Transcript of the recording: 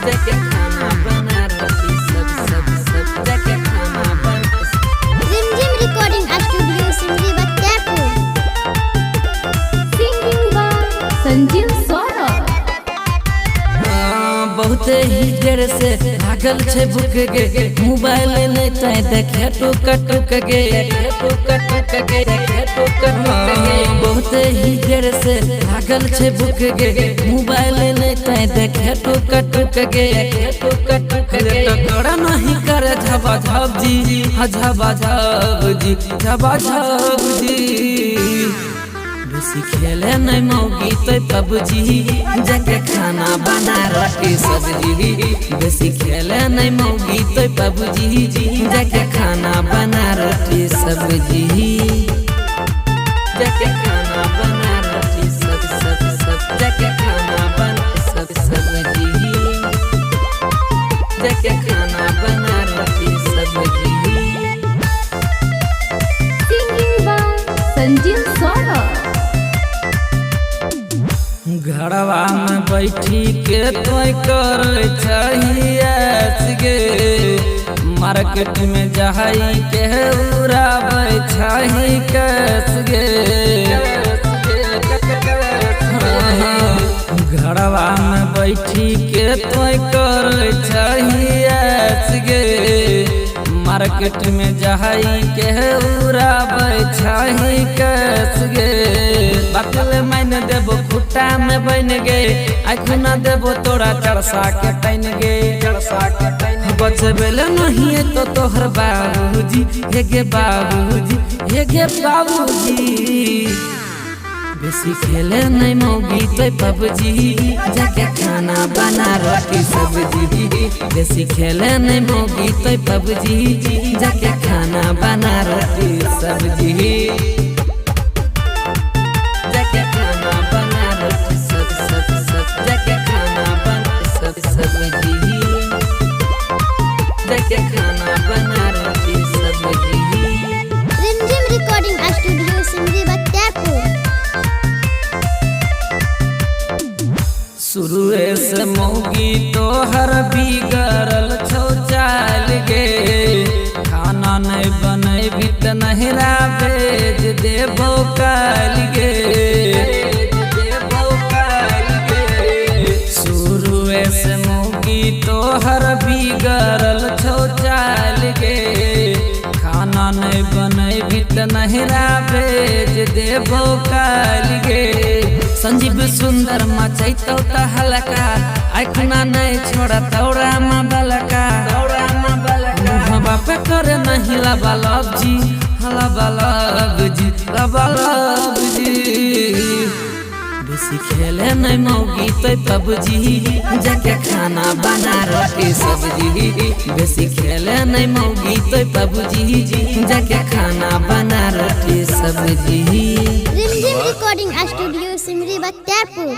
जाके खाना बना रोटी सब सब सब जाके खाना बना। Rimjhim recording studio Simri Bakhtiyarpur. Singing by Sanjeev Saurabh. हाँ, बहुते ही देर से लागल छे भूख गे, मोबाइल नहीं तय देखे टुक टुक गे, टुक टुक गे, देखे टुक टुक गे। बहुते ही देर से लागल छे भूख गे, मोबाइल नहीं तय देखे टुक टुक गे, टुक टुक गे। टकरा नहीं करे झबा झब जी, हाँ झबा झब जी, झबा झब जी। बेसी खेले नहीं मौगी तो पबजी, जाके खाना बना रोटी सब्जी। बेसी खेले नहीं मौगी तो पबजी, जाके खाना बना रोटी सब्जी। जाके खाना बना रोटी सब सब सब जाके खाना बना सब सब्जी। जाके खाना बना रोटी सब्जी। Singing by Sanjeev Saurabh. घरवा में बैठी के तोय कर चाहिए गे, मार्केट में जाई के उड़ाबै चाही कैस गे। घरवा में बैठी के तोय कर चाहिए गे, मार्केट में जाई के उड़ाबै चाही कैस गे। बकल मैंने देबो खुट्टा में बन गे, अखना देबो तोरा चरसा के तैन गे, चरसा के तैन। बचबेले नहीं तो तोहर बाबूजी, हे गे बाबूजी, हे गे बाबूजी। बेसी खेले नहीं मौगी तो पबजी, जाके खाना बना रोटी सब्जी। बेसी खेले नहीं मौगी तो पबजी, जाके खाना बना रोटी सब्जी। जाके खाना बना रोटी सब सब सब जाके खाना बना सब सब्जी। जाके खाना बना रोटी सब्जी। Rimjhim recording studio Simri Bakhtiyarpur. शुरुए से मौगी तोहर बिगड़ल छौ चाल गे, खाना नहीं बनैबी त नहिरा भेज देबो काल गे। शुरुए से मौगी तोहर बिगड़ल छौ चाल गे, खाना नहीं बनैबी त नहिरा भेज देबो काल गे। संजीव सुंदर मचैतौ त हलका, अखना नहीं छोड़ा तौरा मा बलका, तौरा मा बलका। बाप करे नहीं लबलब जी, लबलब जी, लबलब जी। बेसी खेले नहीं मौगी तो पबजी, जाके खाना बना रोटी सब्जी। बेसी खेले नहीं मौगी तो पबजी, जाके खाना बना रोटी सब्जी। Rimjhim recording studio Simri Bakhtiyarpur.